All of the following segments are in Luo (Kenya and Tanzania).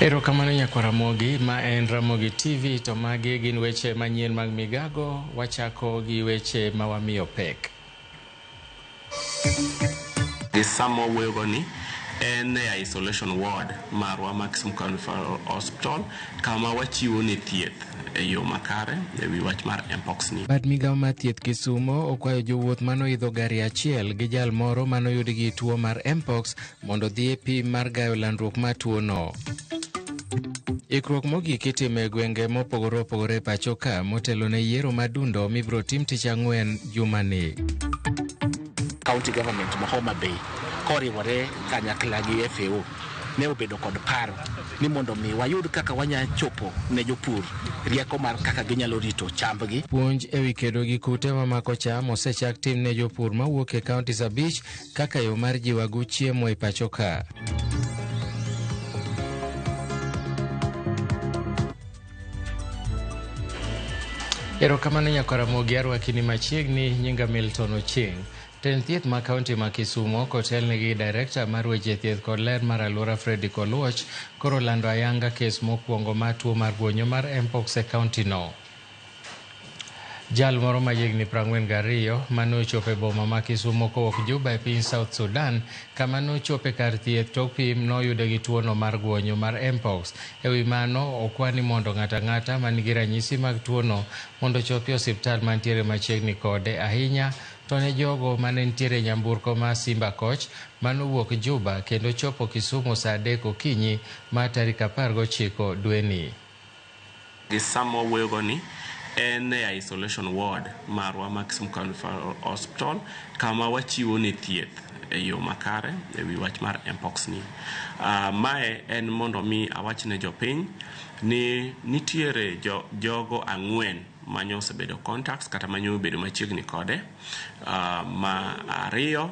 Erokamano nyakwar Ramogi, ma en Ramogi TV to magi gin weche manyien mag migago, wachako gi weche ma wamiyo pek. Gi sama wawuoyogo ni en e isolation ward marwa ma Kisumu County Referral Hospital kama wachiwo ne thieth e yo makare e wi wach mar mpox ni. Bad migawo mar thieth Kisumo okwayo jowuoth manoidho gari achiel gi jal moro manoyud gi tuo mar mpox mondo odhi e pim mar gayo landruok mar tuono. Ikruok mogik itimo e gwenge mopogore opogore e pacho ka motelo ne yiero madundo mibiro tim tich ang'wen jumani. County government ma Homa Bay koriwore kanyakla gi FAO ne obedo kod paro ni mondo mi wayud kaka wanya chopo ne jopur rieko mar kaka ginyalo rito chambgi. Puonj ewi kedo gi kute mamako cham osechak tim ne jopur mawuok e counties abich kaka yo mar jiwo agu chiemo e pacho ka. Erokamano nyakwar Ramogi arwakini machiegni nyinga Milton Ochieng'. Tend thieth ma kaunti ma Kisumo kotelnegi gi director mar weche thieth kod ler mar alwora Fredrick Oluoch koro lando ayanga kes mokwongo mar tuo mar guonyo mar mpox e kaunti no. Jal moro ma higni 42 mane ochopo e boma ma Kisumo kowuok Juba e piny South Sudan kama nochopo e kar thieth tok pim noyude gi tuono mar guonyo mar mpox. E wi mano okwa ni mondo ng'ato ang'ata man gi ranyisi mag tuono mondo ochopi e osiptal mantiere machiegni kode ahinya to ne jogo mane nitiere e nyamburko ma Simba Coach manowuok Juba kendo chopo Kisumu saa 3 okinyi mar tarik 19 dweni. Gi sama wawuoyogo ni en e isolation ward marwa ma Kisumu County Referral Hospital kama wachiwo ne thieth e yo makare e wi wach mar mpox ni. Mae en mondo mi awach ne jopiny ni nitiere jogo ang'wen manyo osebedo contacts kata manyo obedo machiegni kode. Ma ariyo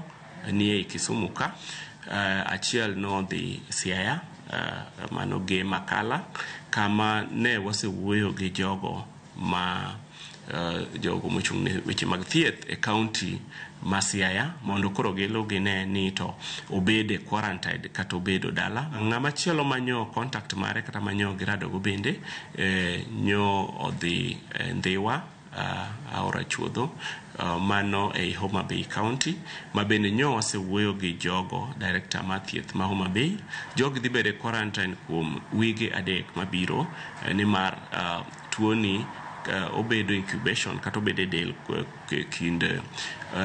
ni ei Kisumu ka, achiel nodhi Siaya, mano ge Makala kama ne wasewuoyo gi jogo ma jogo mochung' ne weche mag thieth e kaunti ma Siaya mondo koro gilu gine ni to obed e quarantine kata obedo dala. Ng'ama chielo manyo contact mare kata manyo girado go bende nyo odhi Ndhiwa, aora chuodho, mano ei Homa Bay County ma bende nyo wasewuoyo gi jogo director mar thieth ma Homa Bay. Jogi dhi bedo e quarantine kuom wige 3 mabiro, nimar tuoni obedo incubation kata obedo e del kind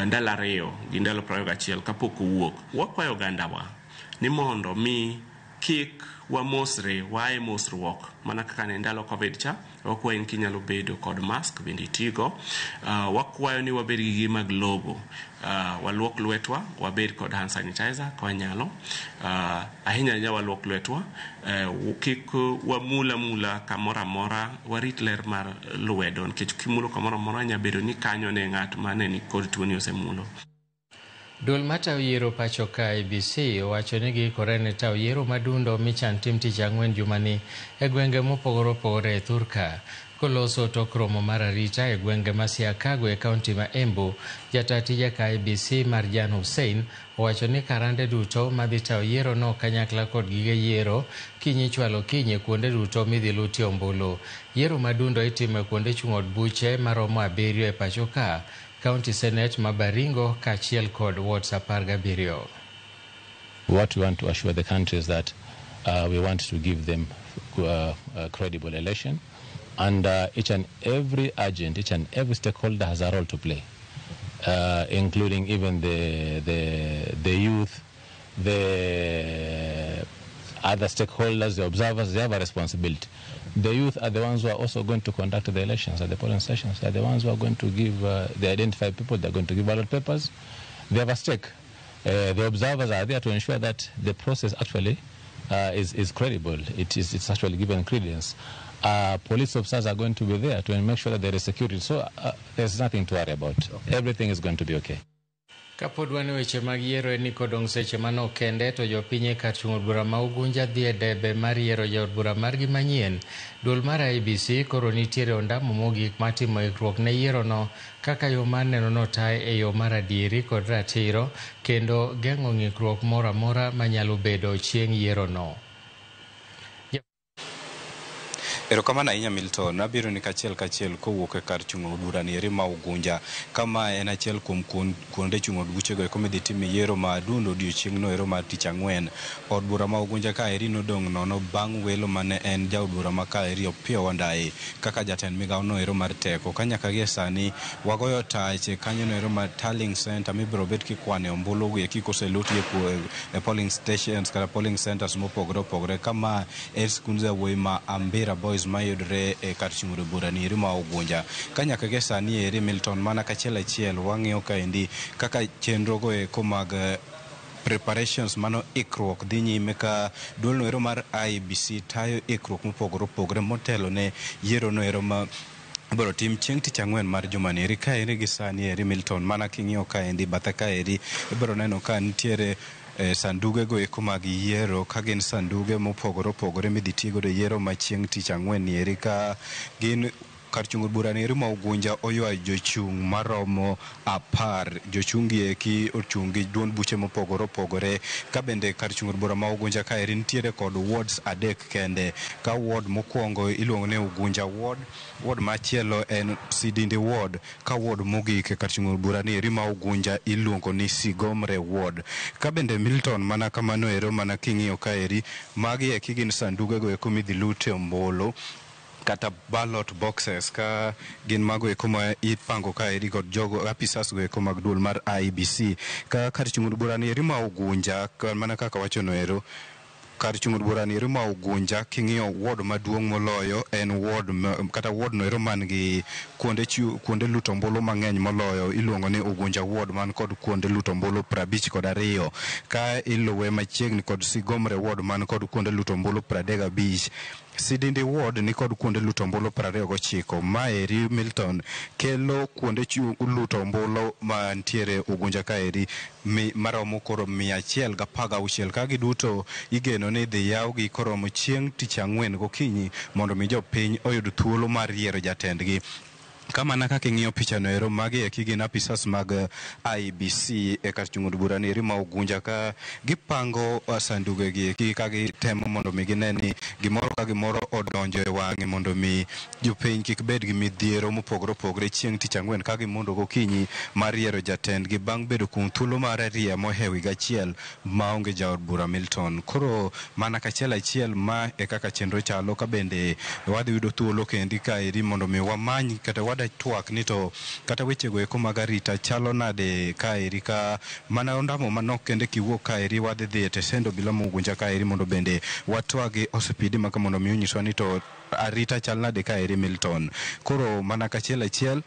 ndalo 2 gi ndalo 21 kapok owuok. Wakwayo ogandawa ni mondo mi kik wamosre, wae mosruok mana kaka ne ndalo Covid cha. Wakwayo ni kinyalo bedo kod mask bende itigo. Wakwayo ni wabed gi gige mag logo, waluok lwetwa, wabed kod hand sanitizer ka wanyalo. Ahinya ahinya waluok lwetwa, kik wamul amula kamoro amora, warit ler mar lwedo nikech kimulo kamoro amora nyalo bedo ni kanyo ne ng'at mane ni kod tuoni osemulo. Duol matayo yiero pacho ka IEBC owacho ni giikore ne tayo yiero madundo michan tim tich ang'wen jumani e gwenge mopogore opogore e thurka. Koloso tok romo mar arita e gwenge ma Siakago e kaunti ma Embu, jata tije ka IEBC Marjan Hussein owacho ni karande duto madhi tayo yiero no kanyakla kod gige yiero kiny ichwalo kiny e kuonde duto midhi lutie ombulu. Yiero madundo itimo e kuonde chung' od buche maromo 7 e pacho ka, County Senate ma Baringo kaachiel kod wards 17. What we want to assure the country is that we want to give them a credible election, and each and every agent, each and every stakeholder has a role to play, including even the youth, the other stakeholders, the observers, they have a responsibility. The youth are the ones who are also going to conduct the elections at the polling stations. They are the ones who are going to give, they identify people, they are going to give ballot papers. They have a stake. The observers are there to ensure that the process actually is credible. It's actually given credence. Police officers are going to be there to make sure that there is security. So there's nothing to worry about. Everything is going to be okay. Kapod wan e weche mag yiero en ni kodong' seche manok kende to jopiny e kar chung' od bura ma Ugunja dhi e debe mar yiero jaod bura margi manyien. Duol mar IEBC koro nitiere ondamo mogik mar timo ikruok ne yierono kaka yo mar neno notaye e yo mar adieri kod ratiro kendo geng'o ng'ikruok moro amora manyalo bedo chieng' yierono. Erokamano ahinya Milton, abiro ni kachiel kachiel kowuok e kar chung' od bura ni eri ma Ugunja, kama en achiel kuom kuonde chung' od buchego eko midhi time yiero ma adundo odiochieng'no ero mar tich ang'wen. Od bura ma Ugunja ka eri nodong' nono bang' welo mane en jaod bura ma ka eri Opiyo Wandayi kaka jatend migawo no ero mar teko. Ka nyaka gie sani wagoyo tach kanyo no ero mar tallying center mibiro bet kikwane ombulu gi eki koseluti e polling stations kata polling centers mopogore opogore, kama en skund yawuoyi ma Ambira Boys mayudore e kar chung' od bura ni eri ma Ugunja. Ka nyaka gie sani eri Milton, mana kachiel achiel wang'iyo kaendi kaka chenro go eko mag preparations, mano ikruok dhi nyime ka duol no ero mar IEBC tayo ikruok mopogore opogore motelo ne yiero no ero ma ibiro tim chieng' tich ang'wen mar jumani eri. Ka eri gi sani eri Milton, mana king'iyo kaendi bathe kaeri ibiro neno ka nitiere sanduge go eko mag yiero, ka gin sanduge mopogore opogore midhi ti godo e yiero ma chieng' tich ang'wen ni eri. Ka gin kar chung' od bura ni eri ma Ugunja oywayo jochung' maromo 10. Jochung' gi eki ochung' gi duond buche mopogore opogore. Ka bende kar chung' od bura ma Ugunja ka eri nitiere kod wards 3 kende, ka ward mokwongo iluongo ni Ugunja ward, ward machielo en Sidindi ward, ka ward mogik e kar chung' od bura ni eri ma Ugunja iluongo ni Sigomre ward. Ka bende Milton, mana kamano ero, mana king'iyo ka eri magi eki gin sanduge go eko midhi lute ombulu kata ballot boxes, ka gin mago eko ma ipango ka eri kod jogo apisas go eko mag duol mar IEBC. Ka kar chung' od bura ni eri ma Ugunja, mana kaka wachono ero, kar chung' od bura ni eri ma Ugunja king'iyo ward maduong' moloyo en ward kata ward no ero man gi kuonde luto ombulu mang'eny moloyo iluongo ni Ugunja ward, man kod kuonde luto ombulu 52, ka iluwe machiegni kod Sigomre ward man kod kuonde luto ombulu 35. Sidindi ward ni kod kuonde luto ombulu 29. Maeri Milton kelo kuonde luto ombulu mantiere Ugunja kaeri maromo koro 116, ka giduto igeno ni dhi yawgi koromo chieng' tich ang'wen gokinyi mondo mi jopiny oyud thuolo mar yiero jatendgi. Kamana kaka ing'iyo pichano ero, magi eki gin apisas mag IEBC e kar chung' od bura ni eri ma Ugunja, ka gipango sanduge gi eki ka gitemo mondo mi gine ni gimoro ka gimoro odonjo e wang'e mondo mi jopiny kik bed gi midhiero mopogore opogore chieng' tich ang'wen ka gimondo gokinyi mar yiero jatendgi bang' bedo kuom thuolo mar ariyo mohewo higa achiel maonge jaod bura Milton. Koro mana kachiel achiel ma e kaka chenro chalo, ka bende wadhi yudo thuolo kendi kaeri mondo mi wamany kata wada twak ni to kata wechego eko mag arita chalo nade kaeri. Ka mana ondamo manok kende kiwuok kaeri wadhi dhi e tesend obila ma Ugunja kaeri mondo bende watwag gi OCPD maka mondo mi onyiswa ni to arita chal nade kaeri Milton. Koro mana kachiel achiel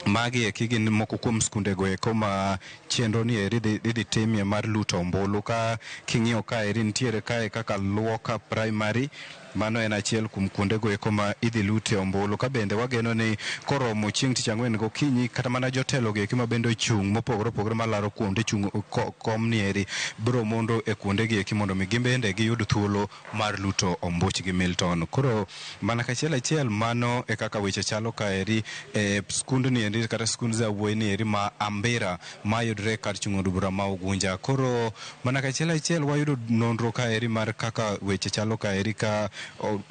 magi eki gin moko kuom skundego eko ma chenro ni eri idhi timie mar luto ombulu. Ka king'iyo kaeri nitiere kae kaka Luoka Primary, mano en achiel kuom kuondego eko ma idhi lute ombulu. Ka bende wageno ni koromo chieng' tich ang'wen gokinyi kata mana jotelo gi eki ma bende ochung' mopogore opogore malaro kuonde chung' kom ni eri biro mondo e kuonde gi eki mondo mi gin bende giyud thuolo mar luto ombuchgi Milton. Koro mana kachiel achiel mano e kaka weche chalo kaeri e skundni endi kata skund yawuoyi ni eri ma Ambira mayudore kar chung' od bura ma Ugunja. Koro mana kachiel achiel wayudo nonro kaeri mar kaka weche chalo kaeri ka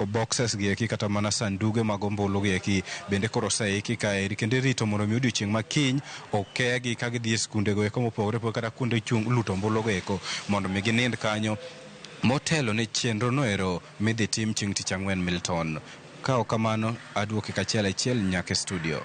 boxes gi eki kata mana sanduge mag ombulu gi eki bende koro oseiki kaeri kendo irito mondo mi odiochieng' ma kiny okegi ka gidhi e skundego eko mopogore opogore kata kuonde chung' luto ombulu go eko mondo mi ginind kanyo motelo ne chenro no ero midhi tim chieng' tich ang'wen Milton. Ka ok kamano aduoki kachiel achiel nyaka e studio.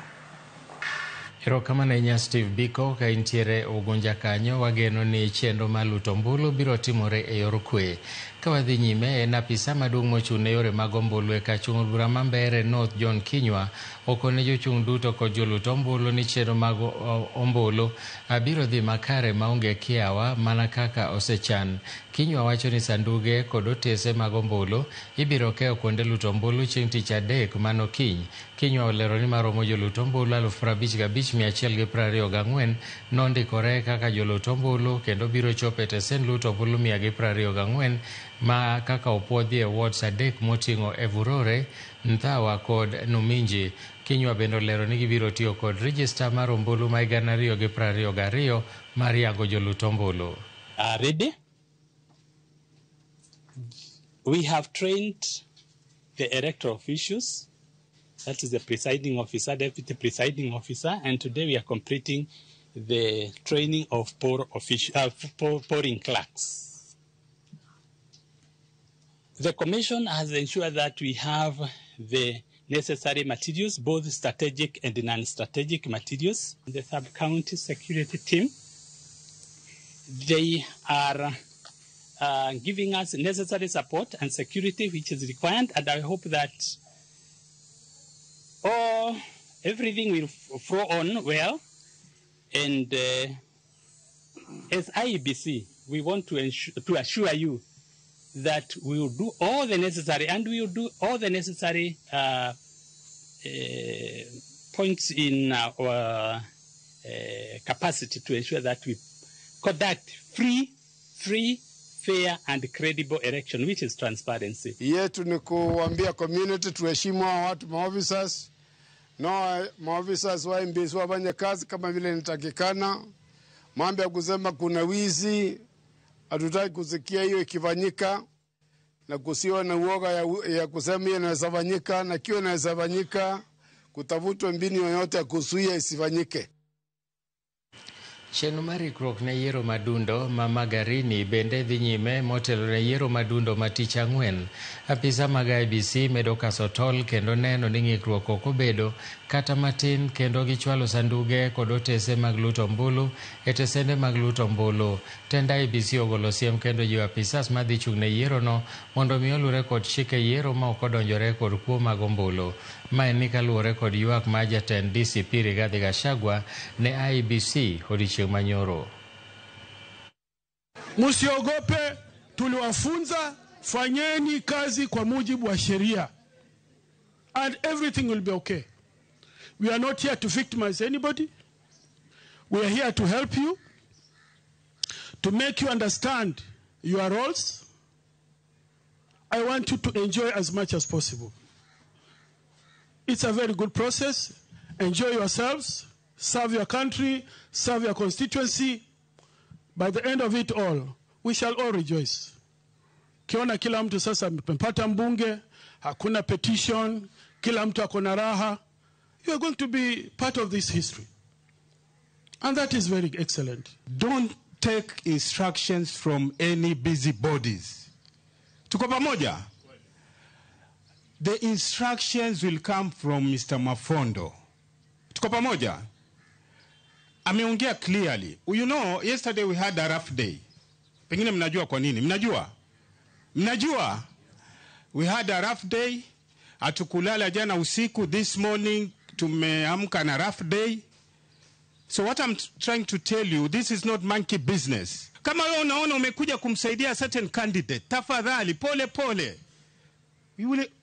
Erokamano ahinya Steve Biko ka intiere Ugunja kanyo. Wageno ni chenro mar luto ombulu biro timore e yor kwe. Ka wadhi nyime, en apisa maduong' mochung' ne yore mag ombulu e kar chung' od bura ma Mbeere North John Kinyua okone jochung' duto kod jolut ombulu ni chenro mag ombulu biro dhi makare maonge kiawa mana kaka osechan. Kinyua wacho ni sanduge kod otese mag ombulu ibiro keyo kuonde luto ombulu chieng' tich adek mano kiny. Kinyua olero ni maromo jolut ombulu 55,124 nondikore kaka jolut ombulu kendo biro chopo e tesen luto ombulu 124 ma kaka opuodhi e wards 3 moting'o Evurore, Nthawa kod Numinji. Kinyua bende olero ni gibiro tiyo kod rejista mar ombulu ma 2022 mar yango jolut ombulu. Are ready? We have trained the electoral officials, that is the presiding officer, deputy presiding officer, and today we are completing the training of polling clerks. The Commission has ensured that we have the necessary materials, both strategic and non-strategic materials. The sub-county security team, they are giving us necessary support and security which is required, and I hope that everything will flow on well. And as IEBC, we want to assure you that we will do all the necessary, and we will do all the necessary points in our capacity to ensure that we conduct free, fair and credible election, which is transparency. Yetu ni kuambia community tuheshimu hao watu maofficers, na maofficers wa MBC wafanye kazi kama vile inatakikana. Mambo ya kusema kuna wizi hatutaki kusikia hiyo ikifanyika, na kusiwa na uoga ya kusema hiyo inaweza fanyika na kio inaweza fanyika, kutafutwa mbinu yoyote ya kuzuia isifanyike. Chenro mar ikruok ne yiero madundo ma Magarini bende dhi nyime motelo ne yiero madundo ma tich ang'wen. Apisa mag IEBC medo kaso tol kendo neno ni ng'ikruok ok obedo kata matin, kendo gichwalo sanduge kod otese mag luto ombulu e tesende mag luto ombulu. Tend IEBC ogolo siem kendo jiwo apisas madhi chung' ne yierono mondo mi olure kod chike yiero ma ok odonjore kod kuo mag ombulu. Mae ni kaluwore kod ywak mar jatend DCP Rigathi Gachagua ne IEBC odiechieng' manyoro. Msiogope, tuliwafunza, fanyeni kazi kwa mujibu wa sheria and everything will be okay. We are not here to victimize anybody. We are here to help you, to make you understand your roles. I want you to enjoy as much as possible. It's a very good process. Enjoy yourselves, serve your country, serve your constituency. By the end of it all, we shall all rejoice. Kiona kila mtu sasa amepata mbunge, hakuna petition, kila mtu akona raha. You are going to be part of this history. And that is very excellent. Don't take instructions from any busybodies. Tuko pamoja? The instructions will come from Mr. Mafondo. Tuko pamoja? Ameongea clearly. You know, yesterday we had a rough day. Pengine mnajua kwa nini? Mnajua? Mnajua? We had a rough day. Hatukulala jana usiku. This morning tumeamka na rough day. So what I'm trying to tell you, this is not monkey business. Kama wewe unaona umekuja kumsaidia certain candidate, tafadhali pole pole.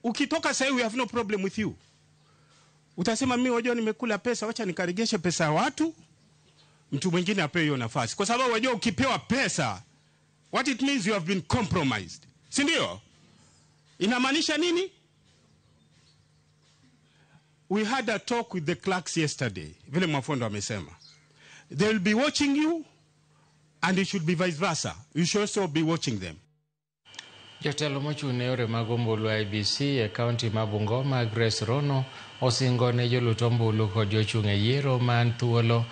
Ukitoka sasa, we have no problem with you. Utasema mimi wajua nimekula pesa, wacha nikaregeshe pesa ya watu. Mtu mwingine apewe hiyo nafasi. Kwa sababu wajua ukipewa pesa, what it means you have been compromised. Si ndio? Inamaanisha nini? We had a talk with the clerks yesterday. Vile Mafondo amesema. They will be watching you, and it should be vice versa. You should also be watching them. Jotelo mochung' ne yore mag ombulu IEBC e kaunti ma Bungoma, Grace Rono, osingo ne jolut ombulu kod jochung' e yiero man thuolo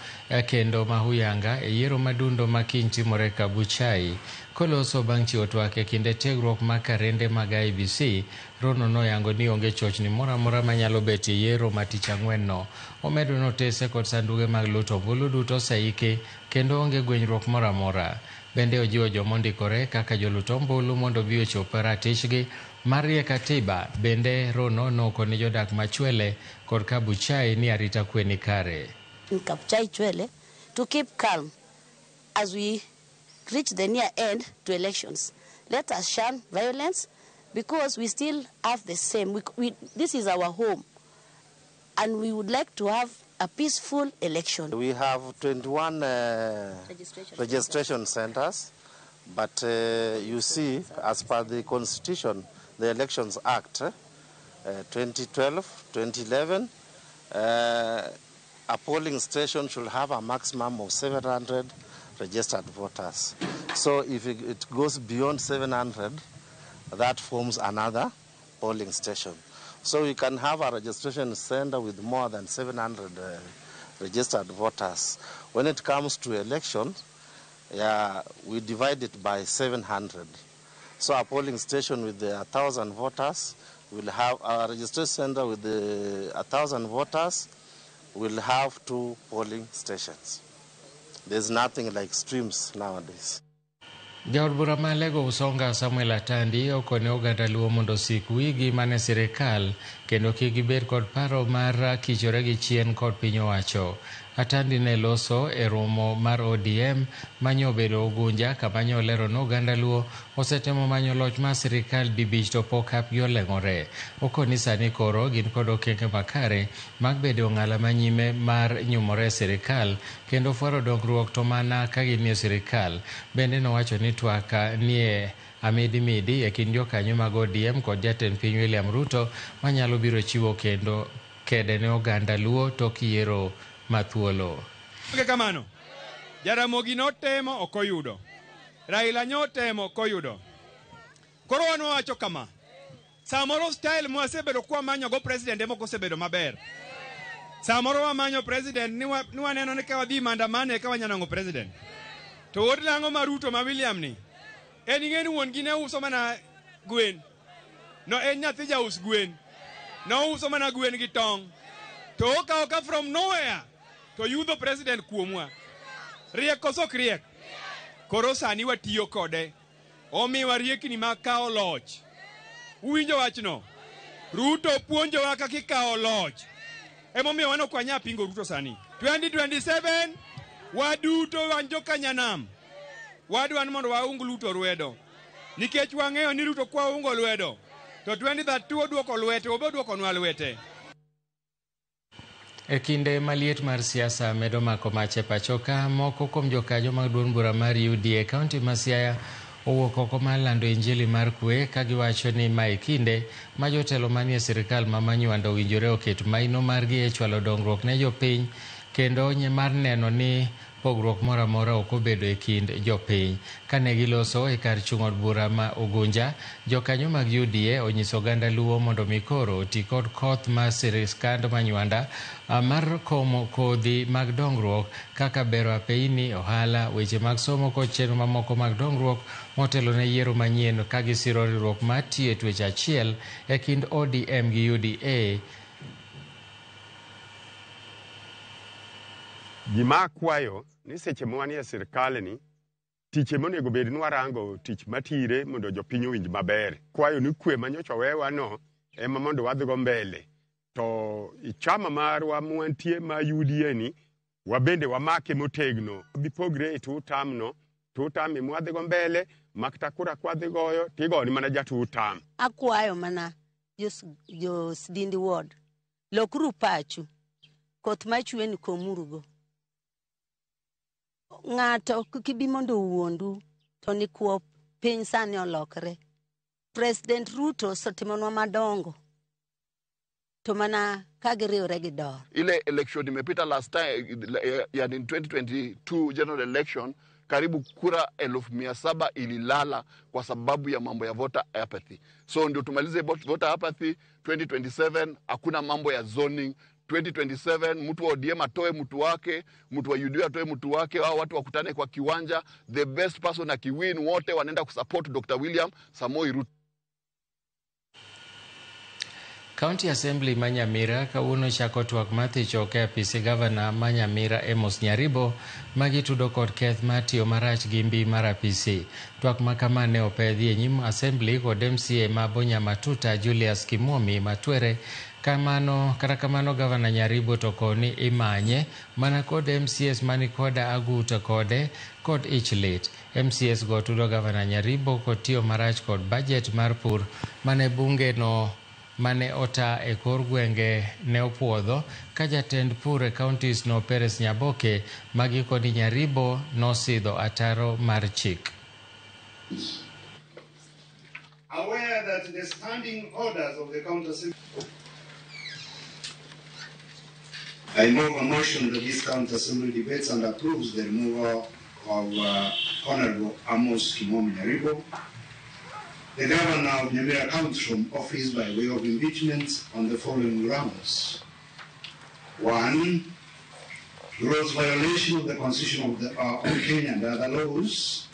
kendo mahuyanga e yiero madundo ma kiny timore Kabuchai. Koloso bang' chiwo twak e kinde tiegruok mar karende mag IEBC, Rono noyango ni onge chochni moro amora manyalo betie e yiero ma tich ang'wen no. Omedo ni otese kod sanduge mag luto ombulu duto oseiki kendo onge gwenyruok moro amora. Bende ojiwo joma ondikore kaka jolut ombulu mondo obi ochop ratichgi mar rie katiba. Bende Rono nokone jodak ma Chwele kod Kabuchai ni arita kwe ni kare. In Kabuchai Chwele, to keep calm as we reach the near end to elections. Let us shun violence because we still have the same. This is our home and we would like to have a peaceful election. We have 21 registration centers, but you see, as per the Constitution, the Elections Act, 2012, 2011, a polling station should have a maximum of 700 registered voters. So if it goes beyond 700, that forms another polling station. So we can have a registration center with more than 700 registered voters. When it comes to election, yeah, we divide it by 700. So a polling station with 1,000 voters will have a registration center with 1,000 voters will have 2 polling stations. There's nothing like streams nowadays. Jaod bura ma Lego Usonga Samuel Atandi okone oganda Luo mondo osik wigi mane sirikal kendo kik gibed kod paro mar kichore gi chien kod piny owacho. Atandi ne loso e romo mar ODM manyo obedo Ugunja kama nyo olero ni oganda Luo osetemo manyo loch mar sirikal dibich to pok hapgi oleng'ore. Okoni sani koro gin kod okenge makare mag bedo ong'ala manyime mar nyumore e sirikal kendo fwaro dongruok to mana ka ginie sirikal. Bende nowacho ni twak nie amidimidi e kind jokanyo mag ODM kod jatend piny William Ruto manyalo biro chiwo kendo kede ne oganda Luo tok yiero mathuolo. Kamano, Jaramogi notemo ok oyudo, Raila notemo ok oyudo. Koro wan wawacho kama, samoro style mwasebedo kwamanyogo president ema ok osebedo maber. Samoro wamanyo president ni waneno ni ka wadhi maandamano eka wanyalo nang'o president. To wuod lang'o ma Ruto ma William ni, en ing'e ni wuon gi ne uso mana gwen. No en nyathi jaus gwen. Nouso mana gwen gi tong'. To okawo ka from nowhere to yudho president kuomwa. Riek koso ok riek? Koro sani watiyo kode. Omiwa riekni mag kawo loch. Uwinjo wachno? Ruto puonjowa kaka ikawo loch. Emomiyo wan ok wanyal pingo Ruto sani. 2027 waduto wan jokanyanam. Wadwa ni mondo waung Ruto lwedo. Nikech wang'eyo ni Ruto kwaungo lwedo, to 2032 oduoko lwete, obe oduokonwa lwete. E kinde maliet mar siasa medo mako mach e pacho ka, moko kuom jokanyo mag duond bura mar UDA e kaunti ma Siaya owuok oko mar lando injili mar kwe ka giwacho ni mae kinde ma jotelo manie sirikal ma Manywanda owinjore oket maino margi e chwalo dongruok ne jopiny kendo mar neno ni pogruok moro amora ok obedo e kind jopiny. Kane giloso e kar chung' od bura ma Ugunja, jokanyo mag UDA onyiso oganda Luo mondo mi koro oti kod koth mar sirikand Manywanda mar komo kodhi mag dongruok kaka bero apeini, ohala, weche mag somo kod chenro mamoko mag dongruok motelo ne yiero manyien ka gisiro riwruok mar tiyo e twech achiel e kind ODM gi UDA. Gima akwayo ni seche mwanie sirikal ni tiche monego bed ni warango tich matire mondo jopiny owinj maber. Kwayo ni kwe manyocha owewa no ema mondo wadhigo mbele. To chama marwa mwantie ma UDA ni wabende wamake motegno. Bipogre e two term no, two term ema wadhigo mbele, makta kura kwadhi goyo tigoni mana ja two term. Akwayo mana jo Sdindi Ward, lokuru pachu, koth machwe ni komurugo. Ng'ato kik bi mondo owuondu to nikuop piny sani olokre. President Ruto osetimonwa madongo to mana ka giriwre gi dor. Ile election imepita last time, yani 2022 general election, karibu kura 700,000 ililala kwa sababu ya mambo ya voter apathy. So ndio tumalize voter apathy 2027, hakuna mambo ya zoning. 2027 mtu wa ODM atoe mtu wake, mtu wa UDA atoe mtu wake, hao watu wakutane kwa kiwanja, the best person akiwin wote wanaenda kusupport Dr. William Samoei Ruto. County Assembly ma Nyamira kawuono chako twak mar thich oko e apisi gavana ma Nyamira Amos Nyaribo magitudo kod keth mar tiyo marach gi mbi mar apisi. Twak ma kama ne opedhi e nyim Assembly kod MCA ma Bonyamatuta Julius Kimomi Matwere. Kamano, kata kamano gavana Nyaribo to koni imanye mana kod MCAs mani koda aguta kode kod ich lit. MCAs go tudo gavana Nyaribo kod tiyo marach kod budget mar pur mane bunge no mane ota e kor gwenge ne opuodho ka jatend pur e counties no Peres Nyaboke magikoni Nyaribo nosidho ataro mar chik. Aware that the standing orders of the county assembly. I move a motion that this county assembly debates and approves the removal of Honorable Amos Kimomi Nyaribo the governor of Nyamira County from office by way of impeachment on the following grounds. 1, gross violation of the Constitution of Kenya and other laws,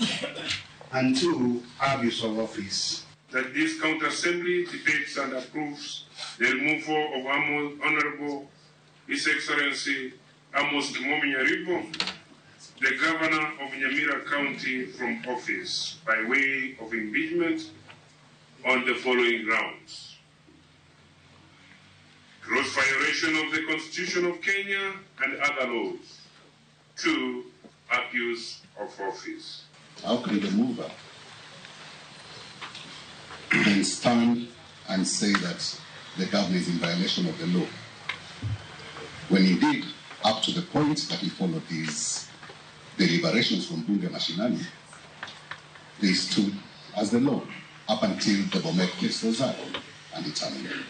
and 2, abuse of office. That this County Assembly debates and approves the removal of Honorable His Excellency Amos Tumomi Nyaribo, the governor of Nyamira County, from office by way of impeachment on the following grounds. Gross violation of the Constitution of Kenya and other laws. 2, abuse of office. How can the mover then stand and say that the governor is in violation of the law, when indeed, up to the point that he followed these deliberations from Bunge Mashinani, they stood as the law up until the Bomet case was out and determined.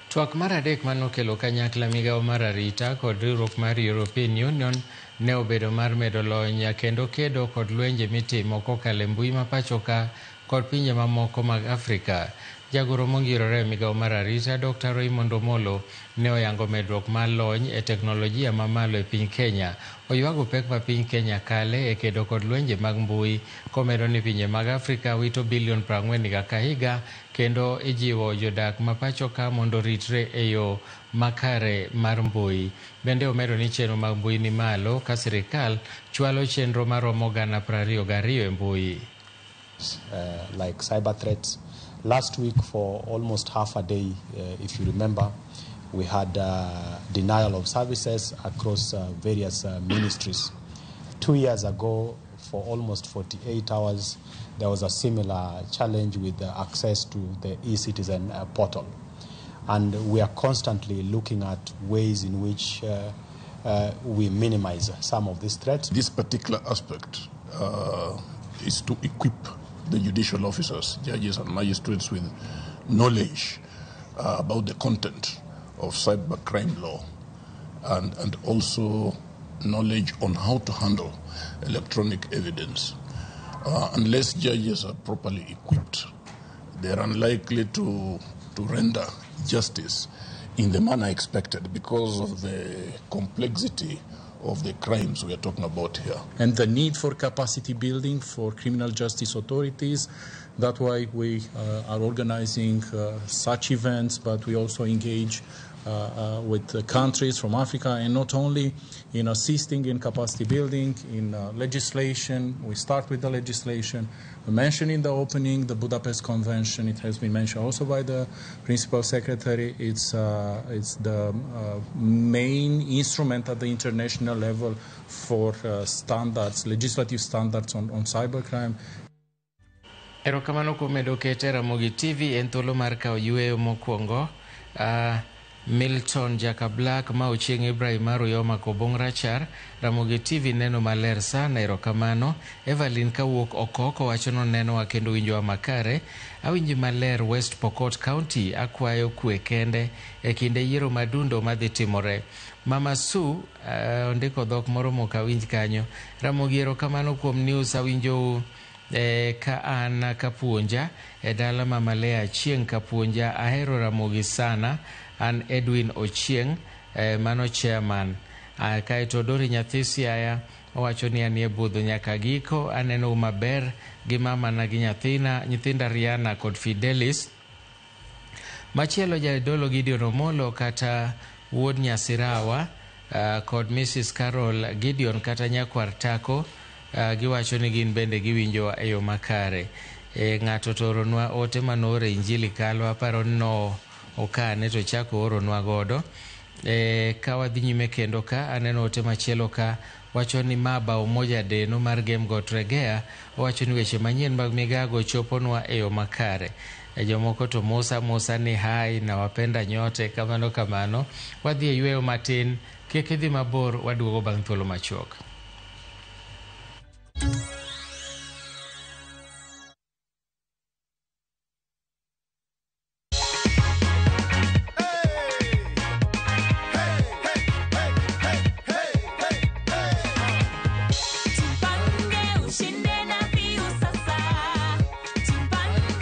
Twak mar adek manokelo kanyakla migawo mar arita kod riwruok mar European Union ne obedo mar medo lony kendo kedo kod lwenje mitimo kokalo e mbui ma pacho ka kod pinje mamoko mag Afrika. Jagoro mongirore e migawo mar arita Dr. Raymond Omolo ne oyango medruok mar lony e teknolojia mamalo e piny Kenya. Oywago pek ma piny Kenya kale e kedo kod lwenje mag mbui komedo ni pinje mag Afrika wito bilion 40 higa ka higa kendo ijiwo jodak ma pacho ka mondo ritre e yo makare mar mbui. Bende omedo ni chenro mag mbui ni malo ka sirikal chwalo chenro maromo 22,000 e mbui. Like cyber threats. Last week, for almost half a day, if you remember, we had denial of services across various ministries. 2 years ago, for almost 48 hours, there was a similar challenge with the access to the e-citizen portal. And we are constantly looking at ways in which we minimize some of these threats. This particular aspect is to equip the judicial officers, judges and magistrates with knowledge about the content of cybercrime law and also knowledge on how to handle electronic evidence. Unless judges are properly equipped, they are unlikely to render justice in the manner expected because of the complexity of the crimes we are talking about here. And the need for capacity building for criminal justice authorities. That's why we are organizing such events, but we also engage with the countries from Africa, and not only in assisting in capacity building, in legislation. We start with the legislation. We mentioned in the opening the Budapest Convention. It has been mentioned also by the Principal Secretary. It's the main instrument at the international level for standards, legislative standards on cybercrime. Erokamano kuom medo kete Ramogi TV en thuolo mar kawo yueyo mokwongo. Milton Jaka Black ma Ochieng' Ibrahim mar Uyoma Kobong Rachar. Ramogi TV neno maler sana, erokamano. Evelyn kawuok Okoko wacho nonenowa kendo winjowa makare. Awinji maler West Pokot County, akwayo kwe kende e kinde yiero madundo madhi timore. Mama Sue ondiko dhok moro mokawinj kanyo. Ramogi erokamano kuom news, awinjou ka an kapuonja e dala Mama Lea Achieng' kapuonja. Ahero Ramogi sana. An Edwin Ochieng' mano chairman. Kaeto Dori nyathi Siaya owacho ni anie budho nyaka giko, aneno maber gi mamana gi nyathina, nyithinda Rihanna kod Fidelis. Machielo Jadolo Gideon Omolo kata wuod Nyasirawa kod Mrs. Carol Gideon kata nyakwar Tako giwacho ni gin bende giwinjo e yo makare. Ng'ato to oronwa ote manoore Injili Kalo, aparo ni no okane to chako oronwa godo. Ka wadhi nyime kendo ka aneno ote machielo ka wacho ni ma bao moja deno mar Gem Got Regea, owacho ni weche manyien mag migago choponwa e yo makare. Jomoko to mosa mosa ni hai na wapenda nyote, kamano kamano. Wadhi e yweyo matin, kik idhi mabor, waduogo bang' thuolo machuok. Tupange ushinde na viu sasa. Tupange.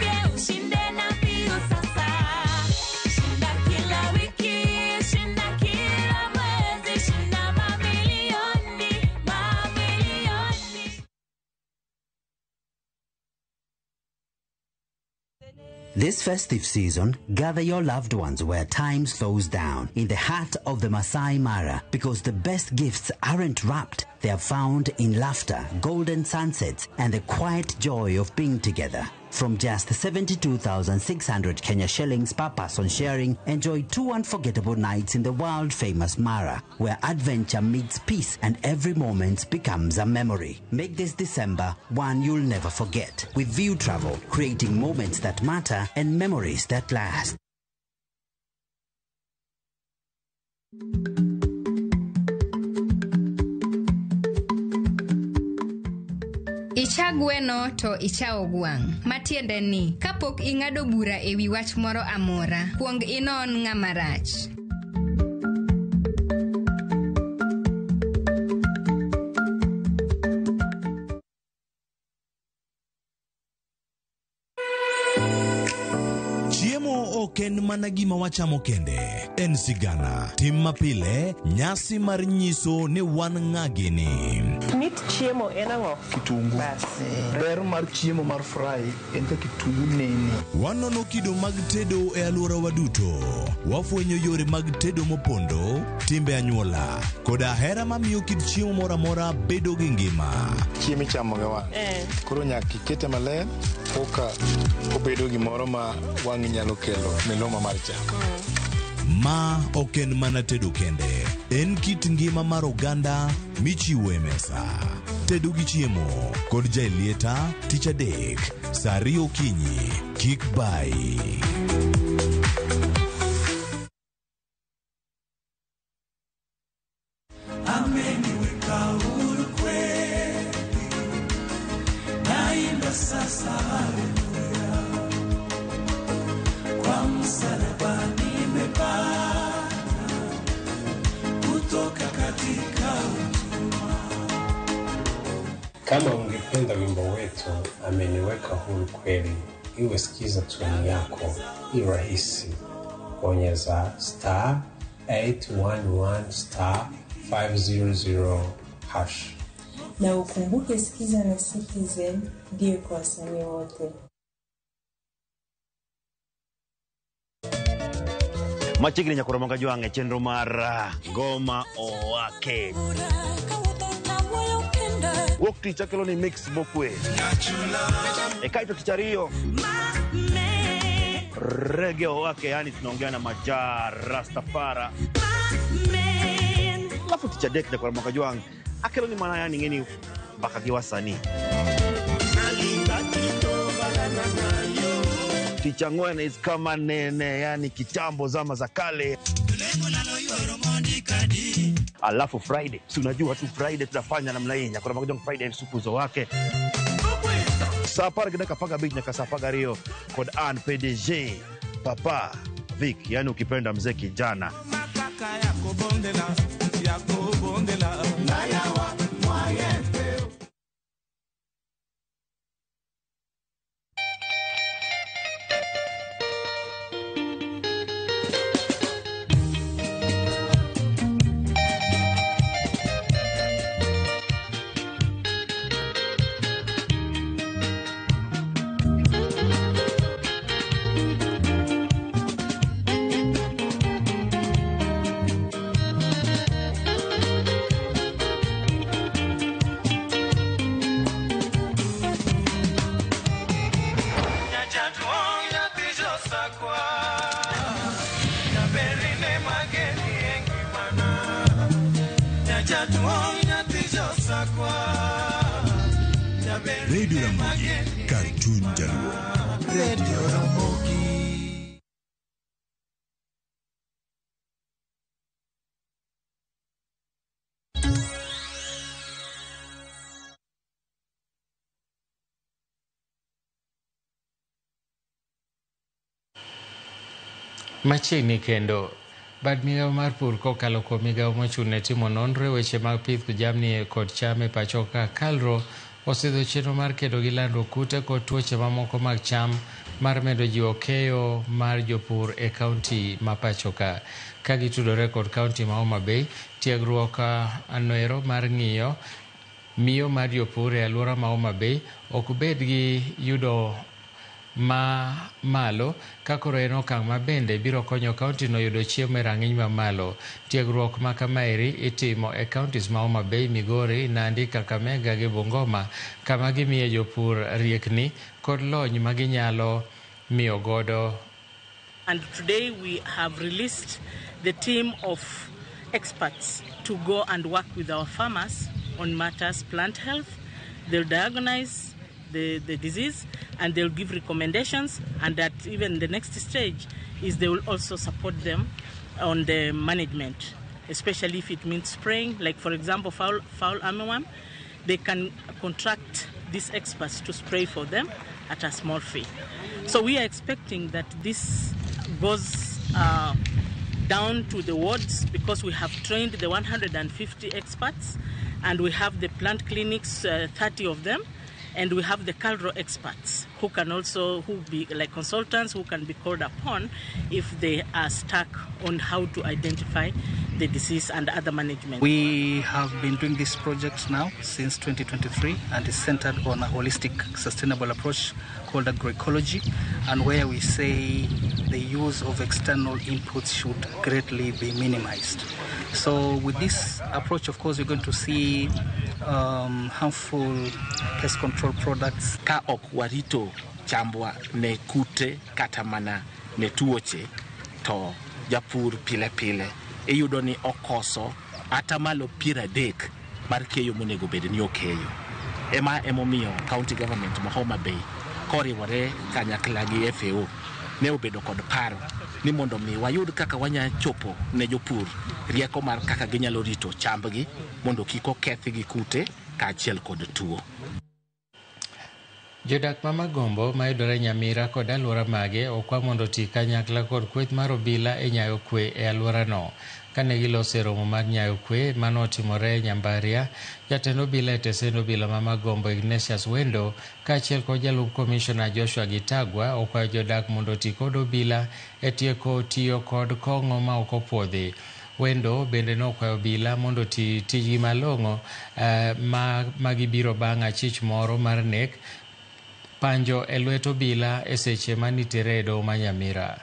This festive season, gather your loved ones where time slows down, in the heart of the Masai Mara, because the best gifts aren't wrapped. They are found in laughter, golden sunsets, and the quiet joy of being together. From just 72,600 Kenya shillings per person sharing, enjoy two unforgettable nights in the world famous Mara, where adventure meets peace and every moment becomes a memory. Make this December one you'll never forget. With View Travel, creating moments that matter and memories that last. Icha gweno to ichawo gwang'. Matiende ni, kapok ing'ado bura e wi wach moro amora, kuong inon ng'ama rach. Chiemo ok en mana gima wachamo kende, en sigana, tim mapile, nyasi mar nyiso ni wan ng'a gini. Mit chiemo en ang'o? Kitungu. Ber mar chiemo mar fry en ka kitungu nene. Wanono kido mag tedo e alworawa duto. Wafwenyo yore mag tedo mopondo, timbe anyuola, koda hera mamiyo kit chiemo moro amora bedo gi ngima. Chiemo ichamo gi wang'. Koro nyaka ikete maler koka obedo gimoro ma wang'i nyalo kelo miluma mar chamo. Ma ok en mana tedo kende, en kit ngima mar oganda michiwo e mesa. Tedo gi chiemo kod Jaelieta tich adek saa 2 okinyi. Kik bai. Ameniweka huru kweli, naimba sasa haleluya, kwa msalaba nimepata kutoka katika utumwa. Kama ungependa wimbo wetu ameniweka huru kweli, iwe sikiza tuni yako, i rahisi. Bonyeza star 811 star 500 hash. Na ukumbuke Sikiza na Citizen ndiyo kwa wasanii wote. Machiegni nyakoro manga jwang' e chenro mar Ngoma Owake. Wuok tich akelo ni mix mokwe. E kaito tich ariyo Reggae Owake, yani tunaongea na Majaa Rastafara. Alafu tich adek nyakoro manga jwang' akelo ni mana yani ng'eni mbaka gi wasanii. Tich ang'wen is kama nene, yani kitambo zama za kale. Alafu Friday, si unajua tu Friday tunafanya namna hii, nyakoro manga jwang' Friday supu zo wake. Saa 10:15 nyaka saa 12 kod an PDG Papa Vic, yani ukipenda mzee kijana. Radio Ramogi, kar chuny Jaluo. Radio Ramogi. Machiegni kendo, bad migawo mar pur kokalo kuom migawo mochung' ne timo nonro e weche mag pith jamni kod cham e pacho ka Kalro osidho chenro mar kedo gi landruok kute kod tuoche mamoko mag cham mar medo jiwo keyo mar jopur e kaunti ma pacho ka. Ka gitudore kod kaunti ma Homa Bay, tiegruok anoero mar ng'iyo miyo mar jopur e alwora ma Homa Bay ok bed gi yudo ma malo ka koro en okang' ma bende biro konyo kaontino yudo chiemo e rang'iny mamalo. Tiegruok ma kamaeri itimo e kaontis ma Homa Bay, Migori, Nandi, Kakamega gi Bungoma kama gimiye jopur riekni kod lony ma ginyalo miyo godo. And today we have released the team of experts to go and work with our farmers on matters plant health. They'll diagnose the disease and they'll give recommendations, and that even the next stage is they will also support them on the management, especially if it means spraying. Like for example, foul armyworm, they can contract these experts to spray for them at a small fee. So we are expecting that this goes down to the wards, because we have trained the 150 experts, and we have the plant clinics, 30 of them, and we have the KALRO experts who can also be like consultants who can be called upon if they are stuck on how to identify the disease and other management. We have been doing this project now since 2023, and it's centered on a holistic, sustainable approach called agroecology, and where we say the use of external inputs should greatly be minimized. So with this approach, of course, we're going to see harmful pest control products. Ka ok warito chambwa ne kute kata mana ne tuoche, to japur pile pile iyudo ni okoso atamalo 30 mar keyo monego bed ni okeyo. Ema emomiyo county government ma Homa Bay koriwore kanyakla gi FAO ne obedo kod paro ni mondo mi wayud kaka wanya chopo ne jopur rieko mar kaka ginyalo rito chambgi mondo kik oketh gi kute kaachiel kod tuo. Jodak ma Magombo mayudore Nyamira kod alwora mage okwa mondo oti kanyakla kod kweth mar obila e nyayo kwe e alworano. Kane giloso e romo mar nyayo kwe manotimore Nyambaria, jatend obila e tesend obila ma Magombo Ignatius Wendo kaachiel kod jalup komishona Joshua Gitagwa okwayo jodak mondo oti kod obila e tieko tiyo kod kong'o ma ok opuodhi. Wendo bende nokwayo obila mondo oti tijgi malong'o ma gibiro bang' achich moro mar nek panjo e lwet obila e seche manitiere e doho ma Nyamira.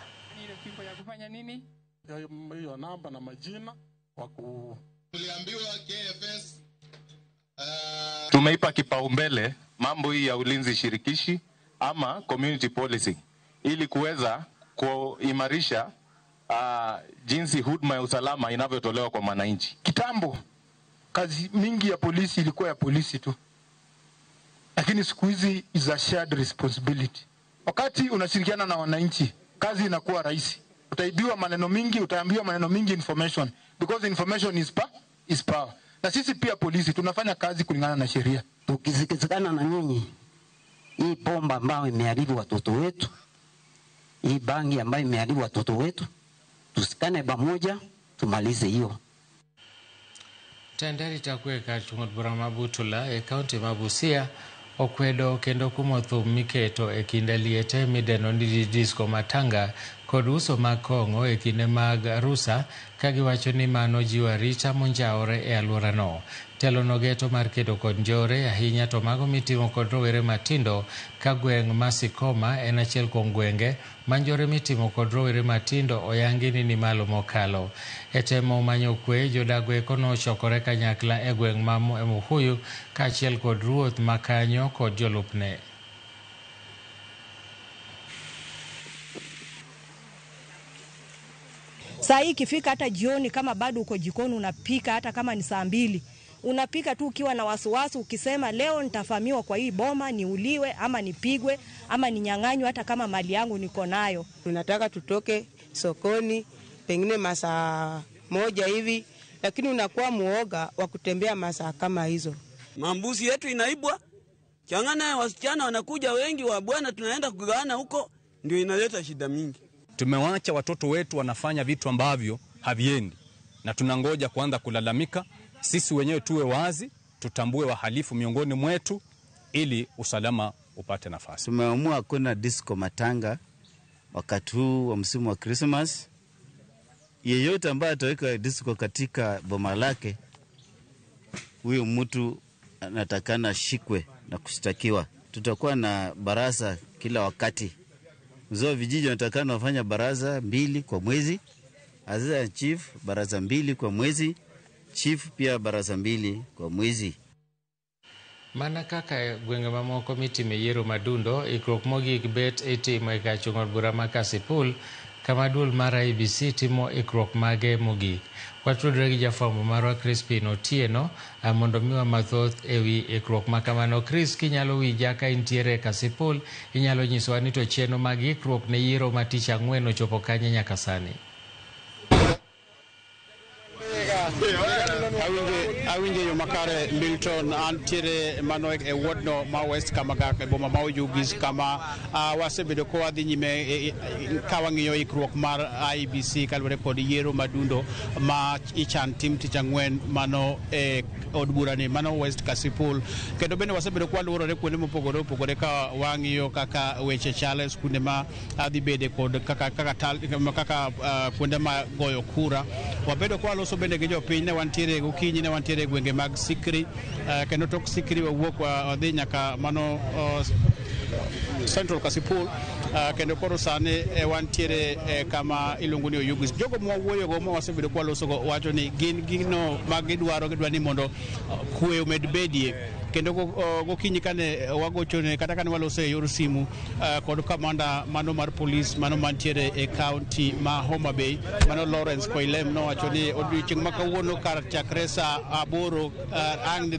Tumeipa kipaumbele mambo hii ya ulinzi shirikishi ama community policing ili kuweza kuimarisha jinsi huduma ya usalama inavyotolewa kwa wananchi. Kitambo kazi mingi ya polisi ilikuwa ya polisi tu, lakini siku hizi is a shared responsibility. Wakati unashirikiana na wananchi, kazi inakuwa rahisi. Utaibiwa maneno mingi, utaambiwa maneno mingi information, because information is power. Na sisi pia polisi tunafanya kazi kulingana na sheria. Tukisikizana na nyinyi, hii pomba ambayo imeharibu watoto wetu, hii bangi ambayo imeharibu watoto wetu, tusikane pamoja tumalize hiyo. Tenderi takwe kar chung'ot bura ma Butula e kaunti ma Busia okwedo kendo kumo thum miketo e kinde liete midendo ni disco matanga kod uso mag kong'o e kinde mag rusa, ka giwacho ni mano jiwo arita monjawore e alworano. Telo nogeto mar kedo kod njore ahinya to mago mitimo kod rowere matindo, ka gweng' ma Sikoma en achiel kuom gwenge ma njore mitimo kod rowere matindo oyangi ni malo mokalo. E temo manyo kwe, jodag eko nochokore kanyakla e gweng' ma Muhuyu kaachiel kod ruoth ma kanyo kod jolupne. Saa hii ikifika hata jioni, kama bado uko jikoni unapika, hata kama ni saa 2 unapika tu ukiwa na wasiwasi, ukisema leo nitafamiwa kwa hii boma, niuliwe ama nipigwe ama ninyang'anywe, hata kama mali yangu niko nayo. Tunataka tutoke sokoni pengine masaa 1 hivi, lakini unakuwa muoga wa kutembea masaa kama hizo. Mambuzi yetu inaibwa, changana wasichana wanakuja wengi wa bwana, tunaenda kugawana huko, ndio inaleta shida mingi. Tumewacha watoto wetu wanafanya vitu ambavyo haviendi, na tunangoja kuanza kulalamika. Sisi wenyewe tuwe wazi, tutambue wahalifu miongoni mwetu ili usalama upate nafasi. Tumeamua kwenda disco matanga wakati huu wa msimu wa Christmas. Yeyote ambaye ataweka disco katika boma lake, huyo mtu anatakana shikwe na kushtakiwa. Tutakuwa na barasa kila wakati Mzee wa vijiji wanatakana wafanya baraza 2 kwa mwezi, assistant chief baraza 2 kwa mwezi, chief pia baraza 2 kwa mwezi. Mana kaka gwenge mamoko mitime yiero madundo, ikruok mogik bet itimo e kar chung' od bura ma Kasipul, kama duol mar IEBC timo ikruok mage mogik. Watudore gi jafwambo marwa Crispin Otieno mondo miwa mathoth ewi ikruok ma kamano. Chris, kinyalo winja ka intiere Kasipul, inyalo nyisowa ni to chenro mag ikruok ne yiero ma tich ang'wen ochopo kanye nyaka sani? Awinjo yo makare Milton, antiere mano e wardno ma West Kamagak e boma ma Oyugis kama wasebedo ka wadhi nyime ka wang'iyo ikruok mar IEBC kaluwore kod yiero madundo ma ichan tim tich ang'wen mano e od burani mano West Kasipul. Kendo bende wasebedo ka waluorore kuonde mopogore opogore ka wang'iyo kaka weche chalo e skunde ma dhi bede kod kaka kuonde ma goyo kura. Wabedo ka waloso bende gi jopiny, ne wantiere gokinyi, ne wantiere gwenge mag Sikri, kendo tok Sikri wawuok wadhi nyaka mano Central Kasipul, kendo koro sani wantiere kama iluongo ni Oyugis. Jogo mwawuoyogo ma wasebedo ka walosogo wacho ni gin gino ma gidwaro, gidwa ni mondo kwe omed bedie. Kendo gokinyi kane wagochone kata kane waloso e yor simu kod kamanda mano mar polis mano mantiere e county ma Homa Bay mano Lawrence Koilem nowacho ni odiochieng' ma kawuono kar chakre saa 8 ang'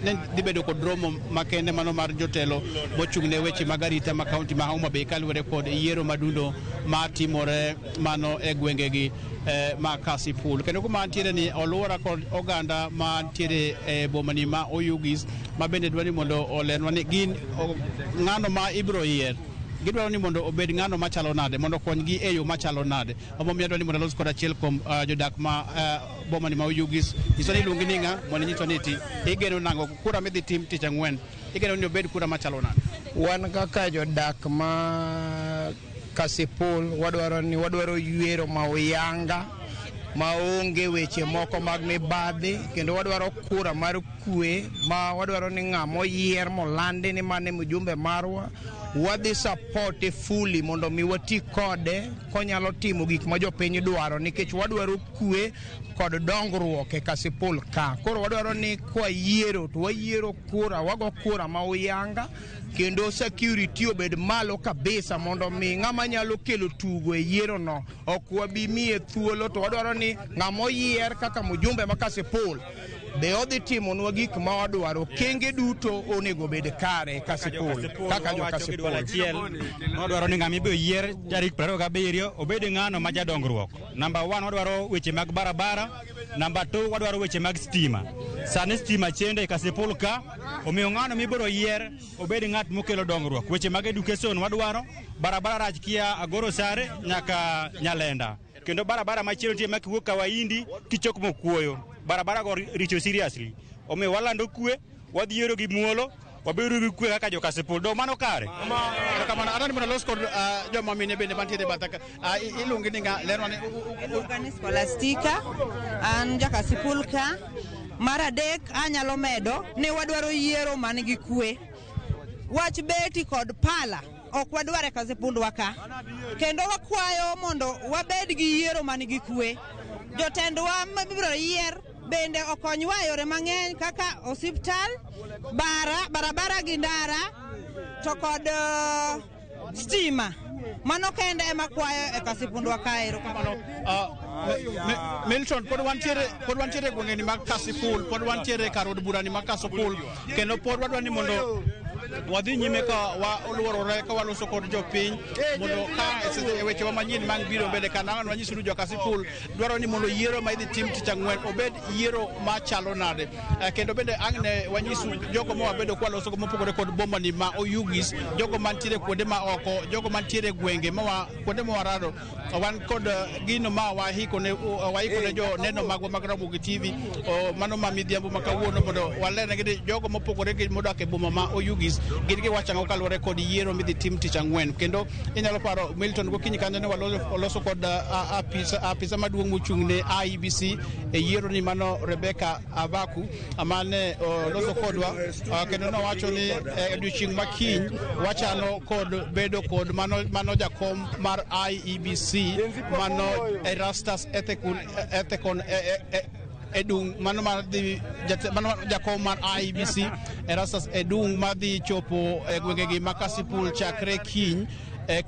ne dhi bedo kod romo makende mano mar jotelo mochung' ne weche mag arita ma county ma Homa Bay kaluwore kod yiero madundo matimore mano e gwengegi ma Kasipul. Kendo kuma antiere ni oluora kod oganda mantiere e bomani ma Oyugis ma bende dwaro ni mondo olernwa ni gin ng'ano ma ibiro yier. Gidwaro ni mondo obed ng'ano machalo nade, mondo okonygi e yo machalo nade. Omomiyo adwaro ni mondo alos kod achiel kuom jodak ma bomani ma Oyugis. Nyiswa ni iluongi ni ng'a, mondo inyiswa ni iti igeno nang'o kura midhi tim tich ang'wen, igeno ni obed kura machalo nade? Wan kaka jodak ma Kasipul wadwaro yiero ma oyanga maonge weche moko mag mibadhi, kendo wadwaro kura mar kwe ma wadwaro ni ng'ama oyier molandi ni mane mjumbe marwa wadhi supporte fully mondo mi wati kode konyalo timo gik ma jopiny dwaro, nikech wadwaro kwe kod dongruok e Kasipul ka. Koro wadwaro ni kwayiero to wayiero kura, wago kura ma oyanga kendo security obed malo kabisa mondo mi ng'ama nyalo kelo tugo e yiero no ok wabi miye thuolo, to wadwaro ni ng'ama oyier kaka mjumbe ma Kasipul be odhi timonwa gik ma wadwaro. Kenge duto onego bed kare Kasipul kaka jo Kasipul. Wadwaro ni ng'ama ibiro yier tarik 27 obed ng'ano ma jadongruok. Namba 1 wadwaro weche mag barabara, namba 2 wadwaro weche mag stima. Sani stima chende e Kasipul ka, omiyo ng'ano mibiro yier obed ng'at mokelo dongruok. Weche mag education wadwaro, barabara rach kia Agoro Sare nyaka Nyalenda. Kendo barabara machielo nitie ma kiwuok Kawaindi kichok Mokuoyo. Barabara go richo seriously. Omiyo walando kwe, wadhi yiero gi muolo, wabedo gi kwe kaka jo Kasipul. Do mano kare? Kamano adwaro ni mondo alos kod joma mine bende mantiere batha ka. Iluongi ni ng'a? Lerwa ni Iluonga ni Scholastica, an ja Kasipul ka. Mar adek anyalo medo ni wadwaro yiero man gi kwe. Wach beti kod pala ok wadwar e Kasipundwa ka. Kendo wakwayo mondo wabed gi yiero man gi kwe. Jotendwa mabiro yier bende okonywa e yore mang'eny kaka osiptal, barabara gi ndara to kod stima. Mano kende ema kwayo e Kasipundwa kae. Milton, pod wantiere gwengeni mag Kasipul, pod wantiere kar od burani mag Kasipul, kendo pod wadwa ni mondo wadhi nyime ka waluorore ka waloso kod jopiny mondo ka e wechewa manyien mag biro mbele ka nang'o wanyiso ni jo Kasipul dwaro ni mondo yiero ma idhi tim tich ang'wen obed yiero machalo nade. Kendo bende ang' ne wanyiso jogo ma wabedo ka waloso mopogore kod bomani ma Oyugis, jogo mantiere kuonde ma oko, jogo mantiere gwenge ma kuonde ma warado, wan kod gino ma waikone jo neno magwa mag Ramogi TV mano ma midhiambo ma kawuono mondo walernegi ni jogo mopogore gi modak e boma ma Oyugis Gin giwacho ang'o kaluwore kod yiero midhi tim tich ang'wen. Kendo inyalo paro Milton gokinyi kanyo ne waloso kod apisa maduong' mochung' ne IEBC e yiero ni mano Rebecca Abaku mane oloso kodwa, kendo nowacho ni odiochieng' ma kiny wachano kod bedo kod mano jakom mar IEBC mano Erastus Ethekon Edung, mano mar dhi mano jakom mar IEBC Erastus Edung madhi chopo e gwengegi ma Kasipul chakre kiny.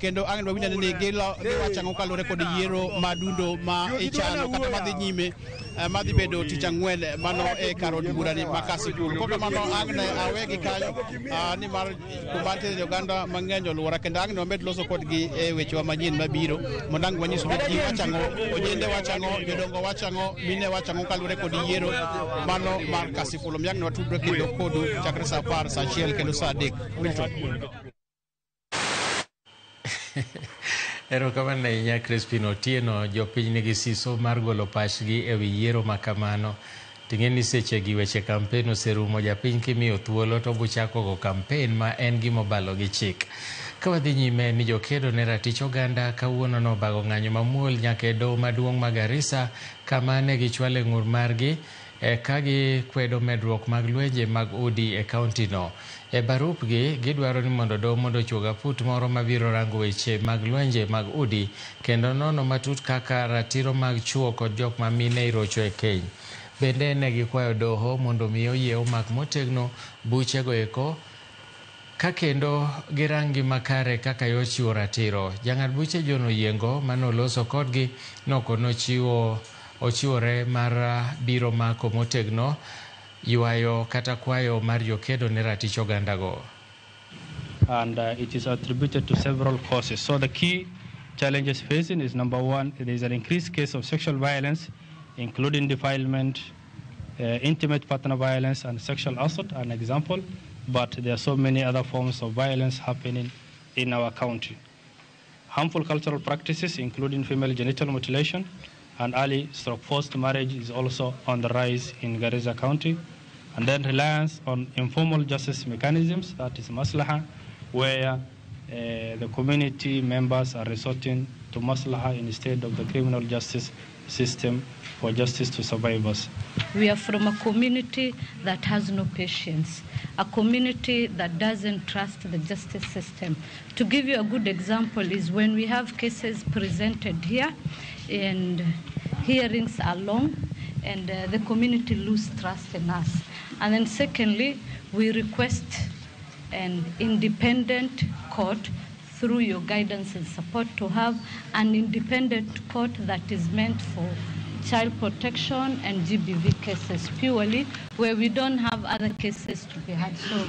Kendo ang' wawinjo ni giwacho ang'o kaluwore kod yiero madundo ma ichano kata madhi nyime, madhi bedo tich ang'wen mano e kar od bura ni ma Kasipul. Kokamano ang' ne awegi kanyo, nimar kuma nitiere oganda mang'eny oluora, kendo ang' ne wamed loso kodgi e wechewa manyien mabiro mondo ang' wanyisu ni ji wacho ang'o, ojende wacho ang'o, jodongo wacho ang'o, mine wacho ang'o kaluwore kod yiero mano mar Kasipul. Omiyo ang' ne watudre kendo kodu chakre sa 10, sa 1 kendo sa 3. Milton. Erokamano ahinya Crispin Otieno. Jopiny nigi siso mar golo pachgi e wi yiero ma kamano. Ting'e ni sechegi weche kampen oserumo, japiny kimiyo thuolo to obochako go kampen ma en gima obalo gi chik. Ka wadhi nyime ni jokedo ne ratich oganda kawuono nobago ng'anyo mamuol nyaka e doho maduong' ma Garissa kama ne gichwale ng'ur margi ka gikwedo medruok mag lwenje mag udi e kaunti no. E barupgi gidwaro ni mondo doho mondo ochuog aput moro mabiro rango weche mag lwenje mag udi kendo nono matut kaka ratiro mag chuo kod jok ma mine irocho e keny. Bende ne gikwayo doho mondo mi oyie omak motegno buchego eko ka kendo girangi makare kaka yor chiwo ratiro. Jang'ad buche John Oyiengo manoloso kodgi nokono ochiwore mar biro mako motegno ywayo kata kwayo mar jokedo ne ratich ogandago. And it is attributed to several causes. So the key challenges facing is, number one, there is an increased case of sexual violence, including defilement, intimate partner violence, and sexual assault, an example. But there are so many other forms of violence happening in our county. Harmful cultural practices, including female genital mutilation and early stroke forced marriage, is also on the rise in Garissa County. And then reliance on informal justice mechanisms, that is maslaha, where the community members are resorting to maslaha instead of the criminal justice system for justice to survivors. We are from a community that has no patience, a community that doesn't trust the justice system. To give you a good example is when we have cases presented here and hearings are long and the community lose trust in us. And then secondly, we request an independent court through your guidance and support to have an independent court that is meant for child protection and GBV cases purely, where we don't have other cases to be had. So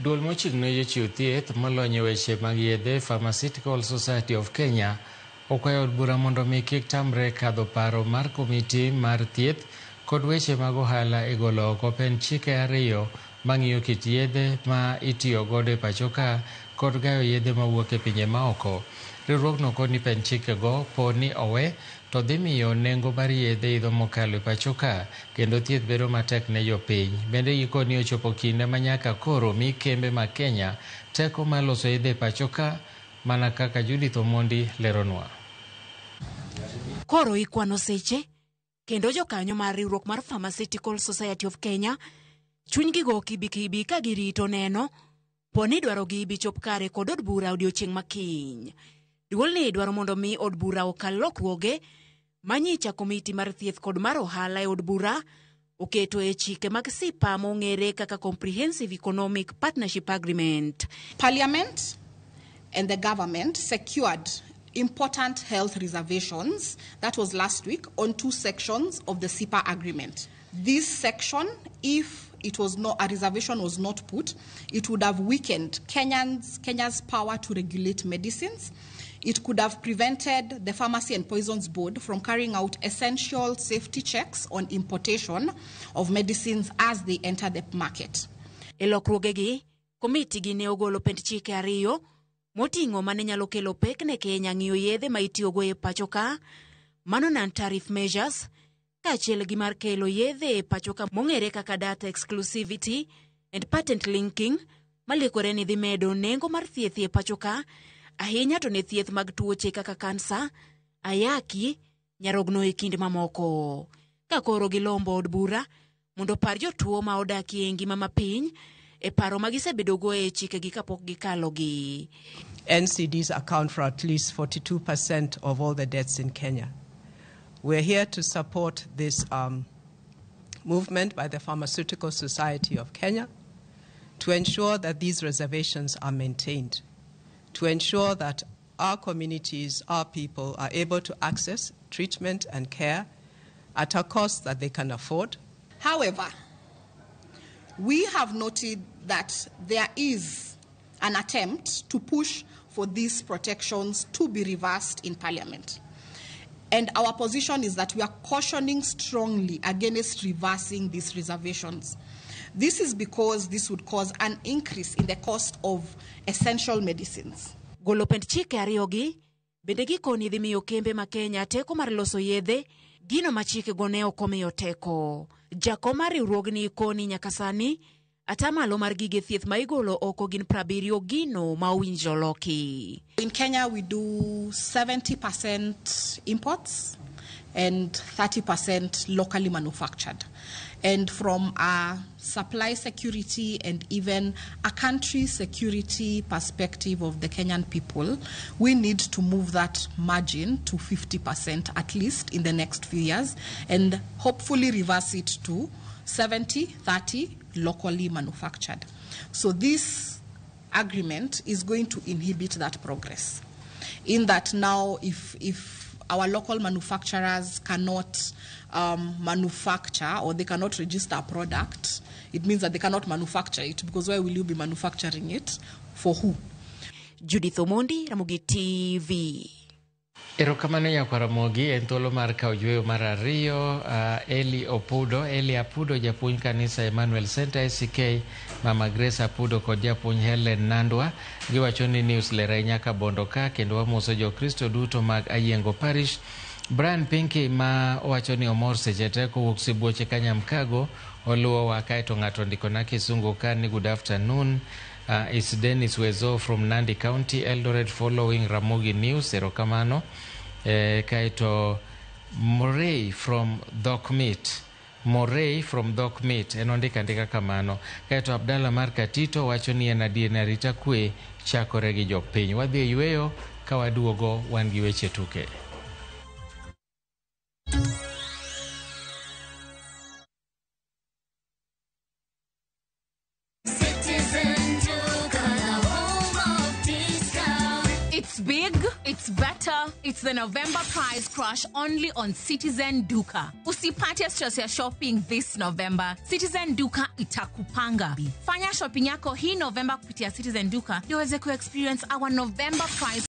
Duol mochung' ne jochiw thieth molony e weche mag yedhe Pharmaceutical Society of Kenya okwayo od bura mondo mi kik tamre kadho paro mar komiti mar thieth kod weche mag ohala e golo oko pend chike ariyo mang'iyo kit yedhe ma itiyo godo e pacho ka kod gayo yedhe mawuok e pinje maoko. Riwruogno koni pend chikego po ni owe to dhi miyo nengo mar yedhe idho mokalo e pacho ka kendo thieth bedo matek ne jopiny. Bende gikoni ochopo kinde ma nyaka koro mi kembe ma Kenya teko mar loso yedhe e pacho ka, mana kaka Judith Omondi leronwa. Koro ikwano seche kendo jokanyo mar riwruok mar Pharmaceutical Society of Kenya chunygi go kibikibi ka girito neno po ni dwarogi bi chop kare kod od bura odiochieng' ma kiny. Duolni dwaro mondo mi od bura okal lokruoge manyicha komiti mar thieth kod mar ohala e od bura oketo e chike mag SIPA mong'ere kaka Comprehensive Economic Partnership Agreement. Parliament and the government secured important health reservations, that was last week, on two sections of the SIPA agreement. This section, if it was not, a reservation was not put, it would have weakened Kenya's power to regulate medicines. It could have prevented the Pharmacy and Poisons Board from carrying out essential safety checks on importation of medicines as they enter the market. E lokruogegi, komiti gi ne ogolo pend chike ariyo moting'o mane nyalo kelo pek ne Kenya ng'iyo yedhe ma itiyogo e pacho ka, mano non-tariff measures, kaachiel gi mar kelo yedhe e pacho ka mong'ere kaka data exclusivity. and Patent Linking malekore ni dhi medo nengo mar thieth e pacho ka, ahinya to ne thieth mag tuoche kaka kansa, ayaki, nyarogno e kind mamoko. Ka koro gilombo od bura mondo opar jotuo ma odakie e ngima mapiny e paro ma gisebedogo e chikegi kapok gikalogi. NCDs account for at least 42% of all the deaths in Kenya. We're here to support this movement by the Pharmaceutical Society of Kenya to ensure that these reservations are maintained, to ensure that our communities, our people are able to access treatment and care at a cost that they can afford. However, we have noted that there is an attempt to push for these protections to be reversed in Parliament. And our position is that we are cautioning strongly against reversing these reservations. This is because this would cause an increase in the cost of essential medicines. Golo pend chike ariyogi bende gikoni dhi miyo kembe ma Kenya teko mar loso yedhe gino ma chikego ne ok omiyo teko. Jakom mar riwruogni koni nyaka sani atamalo mar gige thieth ma igolo oko gin 70 gino ma owinjo loki. In Kenya, we do 70% imports and 30% locally manufactured. And from a supply security and even a country security perspective of the Kenyan people, we need to move that margin to 50% at least in the next few years and hopefully reverse it to 70-30 locally manufactured. So this agreement is going to inhibit that progress. In that now, if our local manufacturers cannot manufacture or they cannot register a product, it means that they cannot manufacture it, because where will you be manufacturing it? For who? Judith Omondi, Ramogi TV. Erokamano nyakwar Ramogi, en thuolo mar kawo yweyo mar ariyo. Eli Opudo, Eli Apudo, japuonj kanisa Emmanuel Center ACK, Mama Grace Apudo kod japuonj Helen Nandwa giwacho ni news ler ahinya Kabondo ka, kendo wamoso jokristo duto mag Ayiengo Parish. Brian Pinky ma owacho ni omor seche te kowuok Sibuoche Kanyamkago oluwowa, kaeto ng'ato ondikona kisungu ka ni good afternoon. It's Dennis Wezo from Nandi County, Eldoret, following Ramogi News. Erokamano. Kaeto Morey from Dhokmit. Morey from Dhokmit. En ondika andika kamano. Kaeto Abdalla mar Katito wacho ni en adier ni arita kwe chakore gi jopiny. Wadhi e yweyo ka waduogo wan gi weche tuke. It's big, it's better, it's the November price crash only on Citizen Duka. Usipate stress ya shopping this November. Citizen Duka itakupanga. Fanya shopping yako hii November kupitia Citizen Duka ndio uweze kuexperience our November price